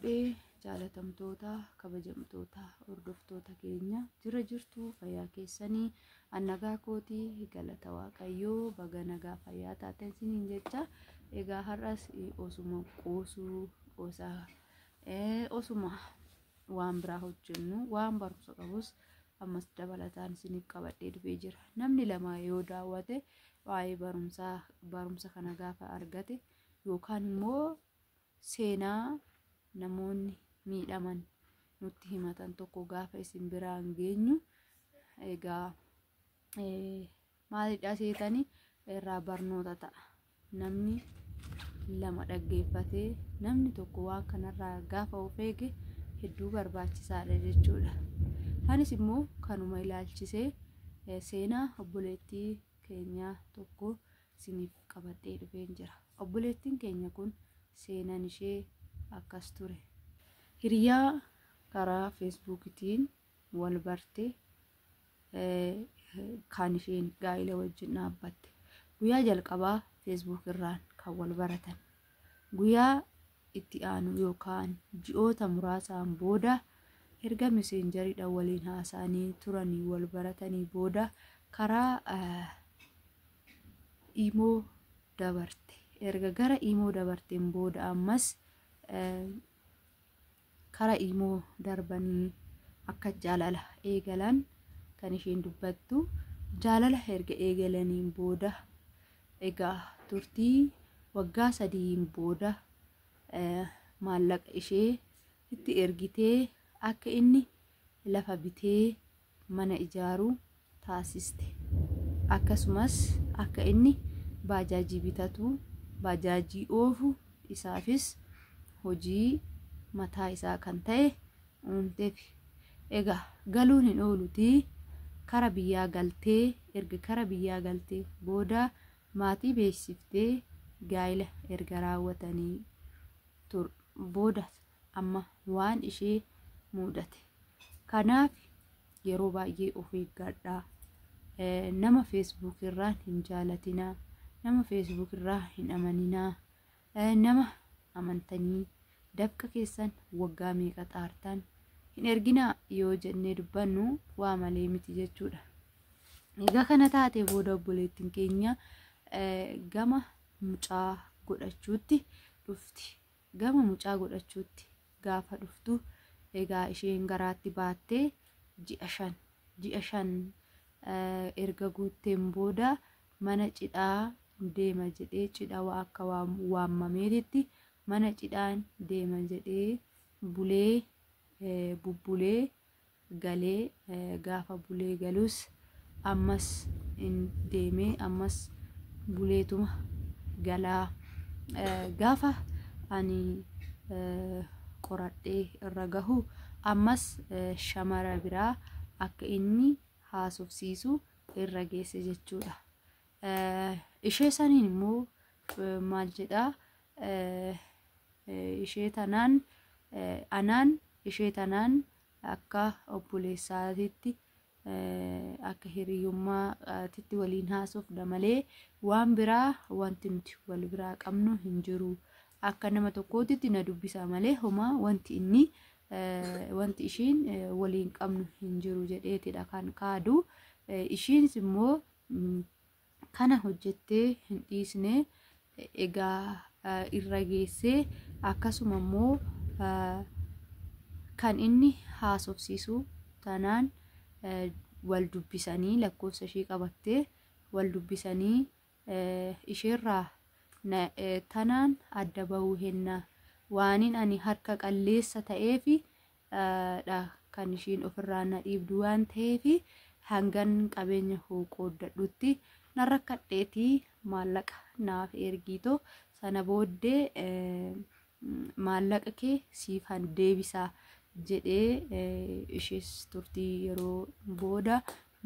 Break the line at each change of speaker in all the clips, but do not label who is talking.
Fuudhee jaalatamtoota, kabajamtoota, hordoftoota keenya, jira jirtu fayyaa keessanii? An nagaa kootii, galata Waaqayyoo. Baga nagaa fayyaa taateen siniin jecha. Egaa har'as osuma qoosuu, qoosaa, osuma waan biraa hojjennu, waan barumsa qabus ammas dabalataan isiniif qabadhee dhufee jira. Namni lama yoo daawwate, waa'ee barumsaa, barumsa kana gaafa argate yookaan immoo seenaa namoonni miidhaman nutti himatan tokko gaafa isin biraan geenyu, egaa maalidha seetanii, irraa barnoota ta'a. Namni lama dhaggeeffatee namni tokko waan kanarraa gaafa of eege hedduu barbaachisaadha jechuudha. Anis immoo kanuma ilaalchisee seenaa obboleettii keenyaa tokko isiniif qabadhee dhufeen jira. Obboleettiin keenya kun seenaan ishee akkas ture. Hiriyaa karaa Feesbuukitiin wal barte kan isheen gaa'ila wajjin dhaabbatte. Guyyaa jalqabaa Feesbuuk irraan kan wal baratan. Guyyaa itti aanu yookaan ji'oota muraasaan booda, erga meseenjariidhaan waliin haasa'anii turanii wal baratanii booda, karaa iimoo dabarte. Erga gara iimoo dabarteen booda ammas karaa iimoo darbanii akka jaalala eegalan kan isheen dubbattu. Jaalala erga eegalaniin booda, egaa turtii waggaa 3n booda, maallaqa ishee itti ergitee akka inni lafa bitee mana ijaaru taasiste. Akkasumas akka inni baajaajii bitatu, baajaajii oofu, isaafis hojii mataa isaa kan ta'e uumteef. Egaa galuun hin oolutii kara biyyaa galtee, erga kara biyyaa galtee booda maatii beeksiftee gaa'ila erga raawwatanii booda amma waan ishee mudate. Kanaaf yeroo baay'ee of eeggadhaa. Nama Feesbuuk irraa hin jaalatinaa. Nama Feesbuuk irraa hin amaninaa. Nama amantanii dafqa keessan waggaa meeqa xaartan hin erginaa yoo jennee dubbannu waa malee miti jechuudha. Egaa kana taatee booda obboleettiin keenya gama mucaa godhachuutti dhufti. Gama mucaa godhachuutti gaafa dhuftu, egaa isheen garaatti baattee ji'a 5, ji'a 5 erga guutteen booda mana cidhaa deema jedhee, cidha akka waammameetitti mana cidhaan deema jedhee bulee bubbulee galee, gaafa bulee galus ammas hin deemee ammas buleetuma galaa. Gaafa ani qoradhee irra gahu ammas shamara biraa akka inni haasofsiisu irra geesse jechuudha. Ishee saniin immoo maal jedhaa? Ishee tanaan anaan ishee tanaan akka obboleessaatitti, akka hiriyyummaatitti waliin haasofna malee waan biraa wanti nuti wal biraa qabnu hin jiru. Akka nama tokkootitti na dubbisa malee homaa wanti inni wanti ishiin waliin qabnu hin jiru jedheetidha kan kaadu. Ishiinis immoo kana hojjettee hin dhiisne. Egaa irra geessee akkasuma immoo kan inni haasofsiisu tanaan wal dubbisanii, lakkoofsa ishee qabattee wal dubbisanii, isheerraa tanaan adda bahuu henna, waanin ani harka qalleessa ta'eefi dha kan ishiin ofirraa na dhiibdu waan ta'eefi, hangan qabeenya koo qooddadhutti nan rakkadheetii maallaqa naaf ergiitoo sana booddee maallaqa kee siifan deebisaa jedhee, ishees turtii yeroo booda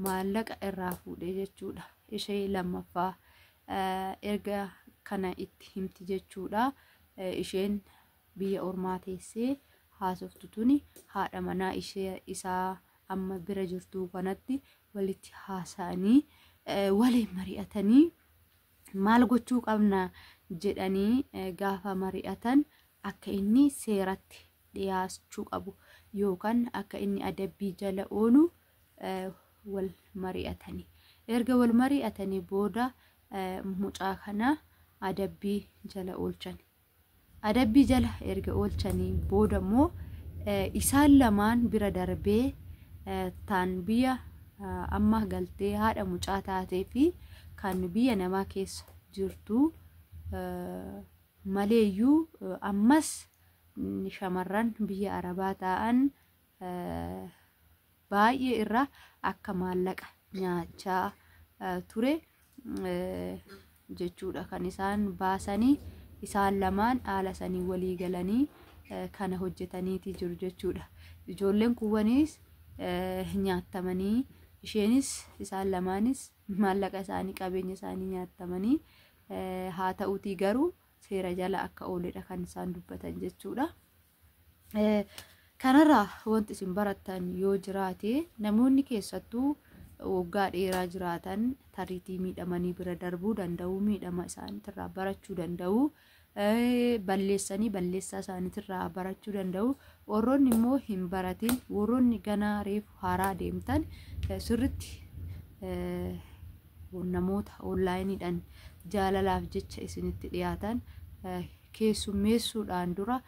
maallaqa irraa fuudhee jechuudha. Ishee lammaffaa erga kana itti himti jechuudha. Isheen biyya ormaa teessee haasoftu tuni haadha manaa ishee isaa amma bira jirtu kanatti walitti haasa'anii, waliin mari'atanii, maal gochuu qabna jedhanii gaafa mari'atan akka inni seeratti dhiyaachuu qabu yookaan akka inni adabbii jala oolu wal mari'atanii. Erga wal mari'atanii booda mucaa kana adabbii jala oolchan. Adabbii jala erga oolchanii booda immoo isaan lamaan bira darbee taan biyya amma galtee haadha mucaa taatee fi kan biyya namaa keessa jirtu maleeyyuu ammas shamarran biyya arabaa ta'an baay'ee irraa akka maallaqa nyaachaa ture jechuudha kan isaan baasanii. Isaan lamaan haala sanii walii galanii kana hojjetaniiti jiru jechuudha. Ijoolleen kuwwanis nyaattamanii, isheenis isaan lamaanis maallaqa isaanii, qabeenya isaanii nyaattamanii, haa ta'uutii garuu seera jala akka ooledha kan isaan dubbatan jechuudha. Kanarraa wanti isin barattan yoo jiraate, namoonni keessattuu waggaa dheeraa jiraatan tariitii miidhamanii bira darbuu danda'u, miidhama isaaniitirraa barachuu danda'u, balleessanii balleessaa isaaniitirraa barachuu danda'u. Warroonni immoo hin baratin, warroonni ganaa reefu haaraa deemtan, sirritti namoota onlaayiniidhaan jaalalaaf jecha isinitti dhiyaatan keessummeessuudhaan dura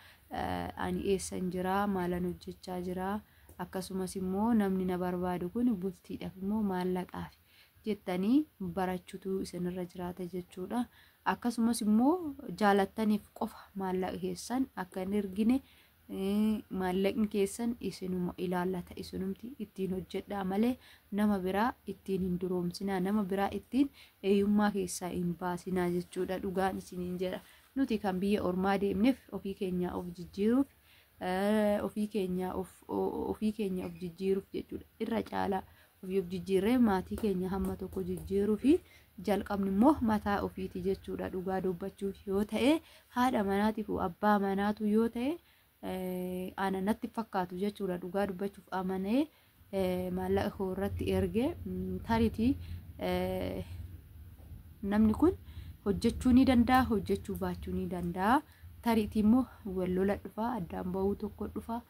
ani eessan jiraa, maalan hojjechaa jiraa, akkasumas immoo namni na barbaadu kun bultiidhaaf immoo maallaqaaf jettanii barachuutu isinirra jiraata jechuudha. Akkasumas immoo jaalattaniif qofa maallaqa keessan akka hin ergine, maallaqni keessan isinuma ilaallata, isinumti ittiin hojjedhaa malee nama biraa ittiin hin duroomsinaa, nama biraa ittiin eenyummaa keessaa hin baasinaa jechuudha. Dhugaan isiniin jedha. Nuti kan biyya ormaa deemneef ofii keenyaa of jijjiiruuf, ofii keenya of jijjiiruuf jechuudha. Irra caalaa ofii of jijjiirree maatii keenya hamma tokko jijjiiruu fi jalqabni immoo mataa ofiiti jechuudha. Dhugaa dubbachuuf yoo ta'e, haadha manaatiif abbaa manaatu yoo ta'e ana natti fakkaatu jechuudha. Dhugaa dubbachuuf amanee maallaqa koo irratti ergee, tariitii namni kun hojjechuu ni danda'a, hojjechuu baachuu ni danda'a. Tariitii immoo wal lola dhufa, addaan bahuu tokko dhufa,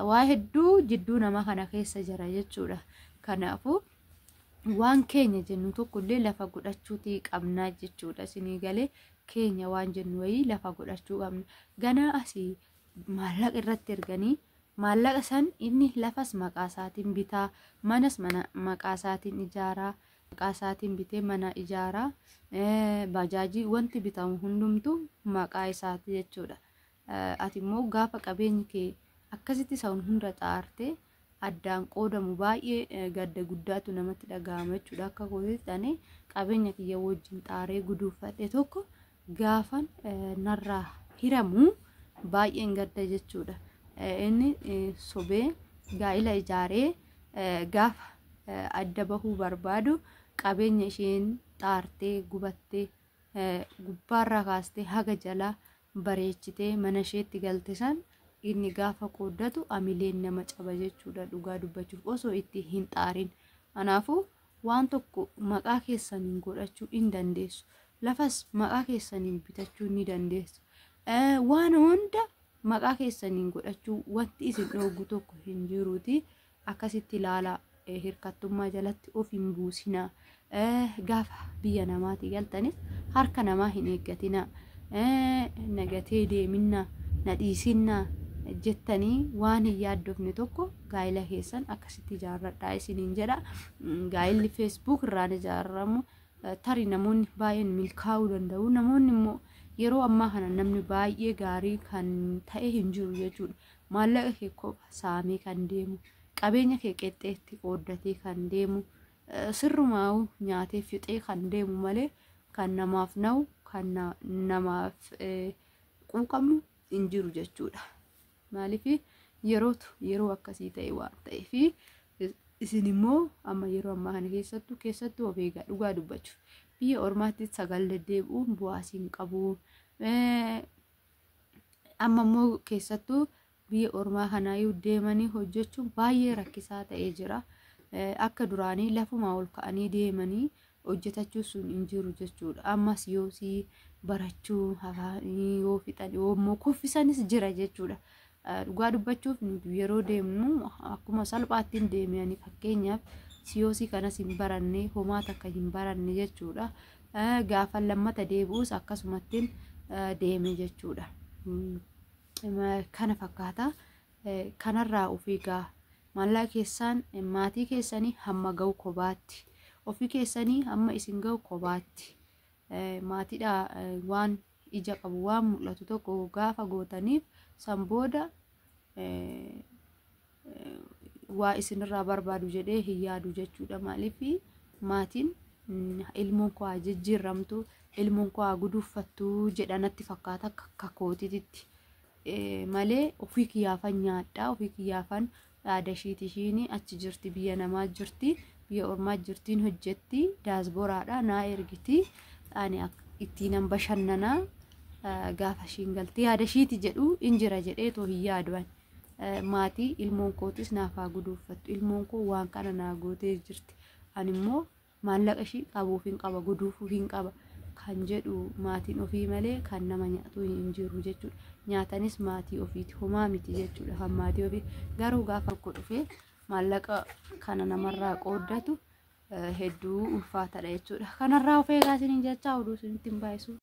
waa hedduu jidduu nama kana keessa jira jechuudha. Kanaafuu waan keenya jennu tokkollee lafa godhachuutii qabnaa jechuudha. Isinii galee? Keenya waan jennu wayii lafa godhachuu qabna. Ganaa asii maallaqa irratti erganii, maallaqa san inni lafas maqaa isaatiin bitaa, manas mana maqaa isaatiin ijaaraa, maqaa isaatiin bitee mana ijaaraa, bajaajii, wanti bitamu hundumtu maqaa isaati jechuudha. Ati immoo gaafa qabeenyi kee akkasitti san hunda xaartee addaan qoodamu baay'ee gadda guddaatu namatti dhaga'ama jechuudha. Akka kootitti ani qabeenya kiyya wajjin xaaree guduunfadhe tokko gaafan narraa hiramu baay'een gadda jechuudha. Inni sobee gaa'ila ijaaree gaafa adda bahuu barbaadu qabeenya isheen xaartee gubattee gubbaarraa kaastee haga jalaa bareechitee mana isheetti galte san inni gaafa qooddatu amileen nama caba jechuudha, dhugaa dubbachuuf osoo itti hin xaarin. Kanaafuu waan tokko maqaa keessaniin godhachuu hin dandeessu. Lafas maqaa keessaniin bitachuu ni dandeessu. Waan hunda maqaa keessaniin godhachuu wanti isin dhooggu tokko hin jiruuti. Akkasitti ilaalaa, hirkattummaa jalatti of hin buusinaa. Gaafa biyya namaati galtanis harka namaa hin eeggatinaa. Nagatee deeminnaa, na dhiisinnaa jettanii waan hin yaaddofne tokko gaa'ila keessan akkasitti ijaarradhaa isiniin jedha. Gaa'illi Facebook irraan ijaaramu tarii namoonni baay'een milkaa'uu danda'u. Namoonni immoo yeroo ammaa kana namni baay'ee gaarii kan ta'e hin jiru jechuudha. Maallaqa kee qofa saamee kan deemu, qabeenya kee qexxeetti qooddatee kan deemu, sirrumaa'u nyaatee fixee kan deemu malee kan namaaf na'u, kan namaaf quuqamu hin jiru jechuudha. Maaliif? Yerootu yeroo akkasii ta'e waan ta'eef. Isin immoo amma yeroo ammaa kana keessattuu of eegaa. Dhugaa dubbachuuf biyya ormaatti sagal deddeebi'uun bu'aa siin qabu. Amma immoo keessattuu biyya ormaa kanaayyuu deemanii hojjechuun baay'ee rakkisaa ta'ee jira. Akka duraanii lafumaa ol ka'anii deemanii hojjetachuu sun hin jiru jechuudha. Ammas yoosii barachuu afaanii yoo fixan yoo immoo kuffisanis jira jechuudha. Dhugaa dubbachuuf yeroo deemnu akkuma salphaatti hin deemanii, fakkeenyaaf siyoosii kanas hin baranne, homaa takka hin baranne jechuudha. Gaafa lammata deebi'us akkasumattiin deeme jechuudha. Kana fakkaata. Kanarraa ofii gaa maallaqa keessaan maatii keessanii hamma ga'u kophaatti, ofii keessanii hamma isin ga'u kophaatti, maatiidha waan ija qabu waan mul'atu tokko gaafa gootaniif san booda waa isinirraa barbaadu jedhee hin yaadu jechuudha. Maaliif maatiin ilmoon koo haa jijjiiramtu, ilmoon koo haa guduuffattu jedha natti fakkaata akka kootiitti malee, ofii kiyyaafan nyaadhaa, ofii kiyyaafan yaada ishiiti, ishiin achi jirti, biyya namaa jirti, biyya ormaa jirtiin hojjetti, daasboraadha, naa ergiti, ani ittiin bashannanaa, gaafa ishiin galti yaada ishiiti jedhu in jira jedhee too hin yaaduan. Maatii ilmoon kootis naaf haa guduuffattu, ilmoon koo waan kana naa gootee jirti, ani immoo maallaqa ishii qabuuf hin qaba, guduufuuf hin qaba kan jedhu maatiin ofii malee kan nama nyaatu hin jiru jechuudha. Nyaatanis maatii ofiiti, homaa miti jechuudha kan maatii ofii. Garuu gaafa tokko dhufee maallaqa kana namarraa qooddatu hedduu ulfaataadha jechuudha. Kanarraa of eegaa isiniin jechaa oduu isinitti hin baay'isu.